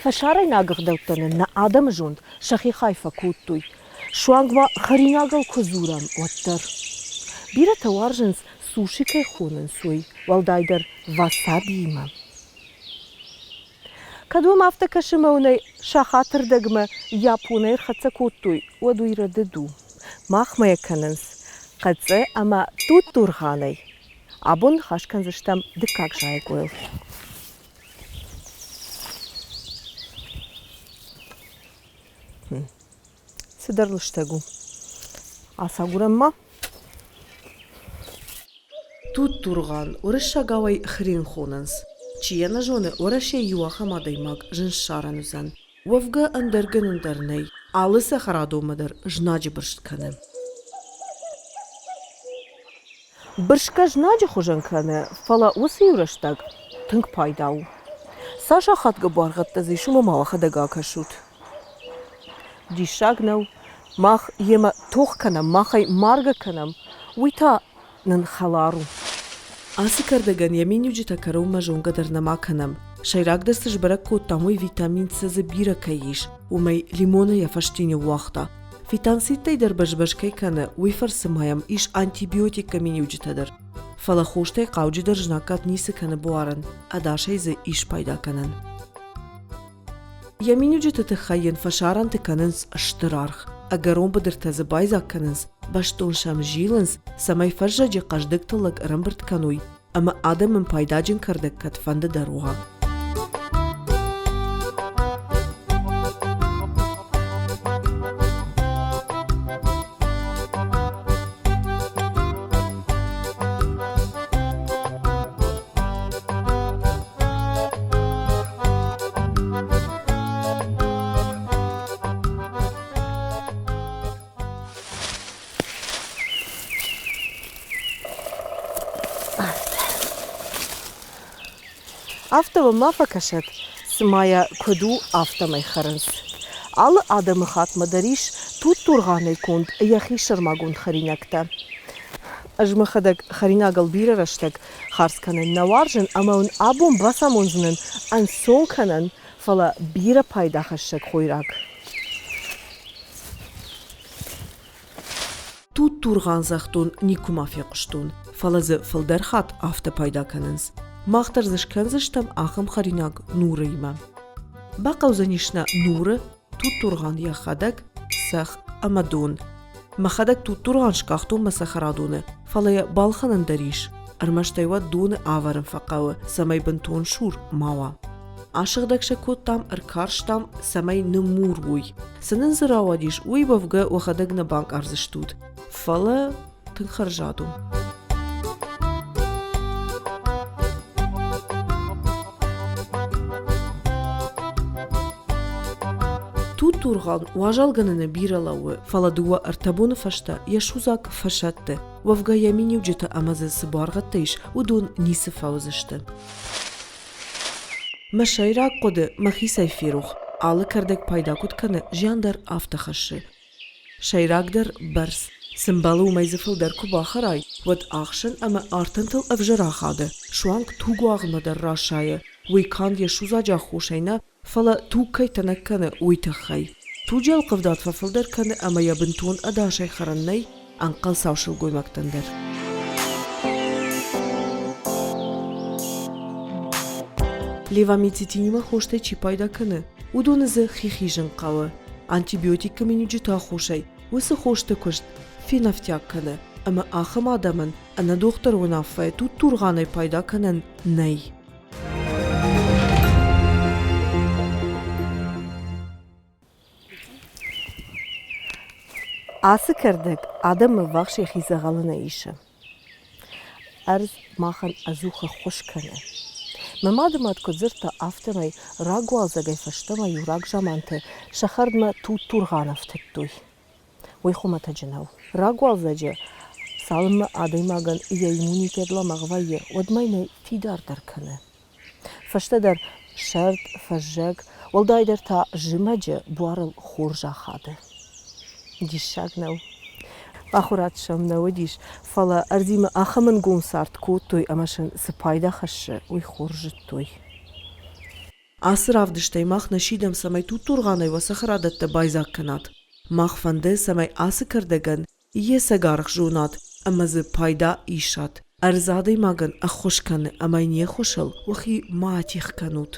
Фӕсарӕйнаг ӕгъдӕуттӕ нын нӕ адӕмы зонд сӕхи хай фӕкодтой. Суанг ма хӕринагыл куы дзурӕм, уӕддӕр. Бирӕтӕ уарзынц суши кӕй хонынц, уый, уӕлдайдӕр васабиимӕ. Кӕд уӕм афтӕ кӕсы ӕмӕ уын ӕй сахатырдӕгмӕ Японӕй ӕрхӕццӕ кодтой, уӕд уый рӕдыд у. Махмӕ йӕ кӕнынц хъӕццӕ ӕмӕ туттургъанӕй. Абон ныхас кӕндзыстӕм дыккаг зайӕгойыл. Цыдӕр лыстӕг у. Ацагурӕм ма. Туттургъан уырыссагау ӕй хрен хонынц. Чи йӕ нӕ зоны, Уӕрӕсейы иу ахӕм адӕймаг зын ссарӕн уыдзӕн. Уӕвгӕ ӕндӕр гӕнӕн дӕр нӕй, алы цӕхӕрадонмӕ дӕр знаджы бырст кӕны. Бырсгӕ знаджы хуызӕн кӕны, фӕлӕ уыцы иу рӕстӕг тынг пайда у. Цас ахадгӕ буаргъӕдтӕ дзы ис, уымӕ ма уӕхӕдӕг акӕсут. Диссаг нӕу, мах йемӕ тох кӕнӕм, мах ӕй маргӕ кӕнӕм, уый та нын хӕлар у. Ацы кӕрдӕгӕн йӕ миниуджытӕ кӕронмӕ зонгӕ дӕр нӕма кӕнӕм. Сӕйрагдӕр цы сбӕрӕг кодтам, уый витамин С дзы бирӕ кӕй ис, уымӕй лимоны йӕ фӕсте ныууагъта. Фитонцидтӕй дӕр бӕз-бӕз кӕй кӕны, уый фӕрцы ма йӕм ис антибиотиккӕ миниуджытӕ дӕр. Фӕлӕ хостӕй хъауджыдӕр знаггад ницы кӕны буарӕн, ӕдасӕй дзы ис пайда кӕнӕн. Йӕ миниуджыты тыххӕй йын фӕсарӕнты кӕнынц стыр аргъ. Ӕгӕрон быдыртӕ дзы байдзаг кӕнынц, бӕстон сӕм зилынц, цӕмӕй фӕззӕджы хъӕздыг тыллӕг ӕрӕмбырд кӕной ӕмӕ адӕмӕн пайдаджын кӕрдӕг кӕдфӕнды дӕр уа. Афтӕ уӕм ма фӕкӕсӕд, цыма йӕ куыд у, афтӕмӕй хӕрынц. Алы адӕмыхатмӕ дӕр ис туттургъанӕй конд йӕхи сӕрмагонд хӕринӕгтӕ. Ӕз мӕхӕдӕг хӕринагыл бирӕ рӕстӕг хардз кӕнын нӕ уарзын ӕмӕ уын абон бацамондзынӕн ӕнцон кӕнӕн, фӕлӕ бирӕ пайдахӕссӕг хойраг. Туттургъан загътон никуыма фехъуыстон, фӕлӕ дзы фылдӕр хатт афтӕ пайда кӕнынц. Мах дӕр дзы скӕндзыстӕм ахӕм хӕринаг нурыимӕ. Бахъӕудзӕнис нӕ нуры, туттургъан йӕхӕдӕг, цӕхх ӕмӕ дон. Мӕхӕдӕг туттургъан скъахтон мӕ цӕхӕрадоны, фӕлӕ йӕ балхӕнӕн дӕр ис. Ӕрмӕст ӕй уӕд доны ӕвӕрын фӕхъӕуы, цӕмӕй бынтон сур ма уа. Асыгъдӕг сӕ кодтам, ӕркарстам, цӕмӕй ныммур уой. Цы нын дзы рауадис, уый уӕвгӕ уӕхӕдӕг нӕ банкъардзыстут. Фӕлӕ тынг хӕрзад у. Туттургъан уазалгӕнӕны бирӕ лӕууы, фӕлӕ дыууӕ-ӕртӕ боны фӕстӕ йӕ судзаг фӕсӕтты. Уӕвгӕ йӕ миниуджытӕ ӕмӕ дзы цы буаргъӕдтӕ ис, уыдон ницы фӕуыдзысты. Мӕ сӕйраг хъуыды мӕхицӕй ферох, алы кӕрдӕг пайда куыд кӕны, зиан дӕр афтӕ хӕссы. Сӕйрагдӕр бӕрц. Цы мбӕлы, уымӕй дзы фылдӕр куы бахӕрай, уӕд ахсӕн ӕмӕ артӕнтыл ӕвзӕр ахады, суанг тугуагъдмӕ дӕр расайы. Уый канд йӕ судзаджы аххосӕй нӕ, фӕлӕ туг кӕй тӕнӕг кӕны, уый тыххӕй. Туджы ӕлхъывдад фӕфылдӕр кӕны ӕмӕ йӕ бынтон ӕдасӕй хӕрӕн нӕй ӕнхъӕлцау сылгоймӕгтӕн дӕр. Левамицетинимӕ хостӕй чи пайда кӕны, уыдоны дзы хи хизын хъӕуы. Антибиотикы миниуджыты аххосӕй уыцы хосты куыст фенӕфтиаг кӕны, ӕмӕ ахӕм адӕмӕн ӕнӕ дохтыры уынаффӕйӕ туттургъанӕй пайда кӕнӕн нӕй. Ацы кӕрдӕг адӕмы ӕввахс йӕхи дзӕгъӕлы нӕ исы. Ӕрдз махӕн ӕдзух ӕххуыс кӕны. Мӕ мадымад куыд дзырдта, афтӕмӕй рагуалдзӕгӕй фӕстӕмӕ-иу рагзаманты сӕ хӕрдмӕ туттургъан ӕфтыдтой. Уый хуымӕтӕджы нӕу. Рагуалдзӕджы цалынмӕ адӕймагӕн йӕ иммунитет лӕмӕгъ вӕййы, уӕдмӕ йын ӕй фидардӕр кӕны. Фӕстӕдӕр сӕрд, фӕззӕг, уӕлдайдӕр та зымӕджы буарыл хорз ахады. Диссаг нӕу? Ахуырад сӕм нӕ уыдис, фӕлӕ ӕрдзимӕ ахӕм ӕнгом цард кодтой ӕмӕ сын цы пайда хӕссы, уый хорз зыдтой. Ацы равдыстӕй мах нӕ сидӕм, цӕмӕй туттургъанӕй уӕ цӕхӕрадӕттӕ байдзаг кӕнат. Мах фӕнды, цӕмӕй ацы кӕрдӕгӕн йе цӕг аргъ зонат ӕмӕ дзы пайда исат. Ӕрдз адӕймагӕн ӕххуыс кӕны ӕмӕ йын йе ххуысыл уӕхи ма атигъ кӕнут.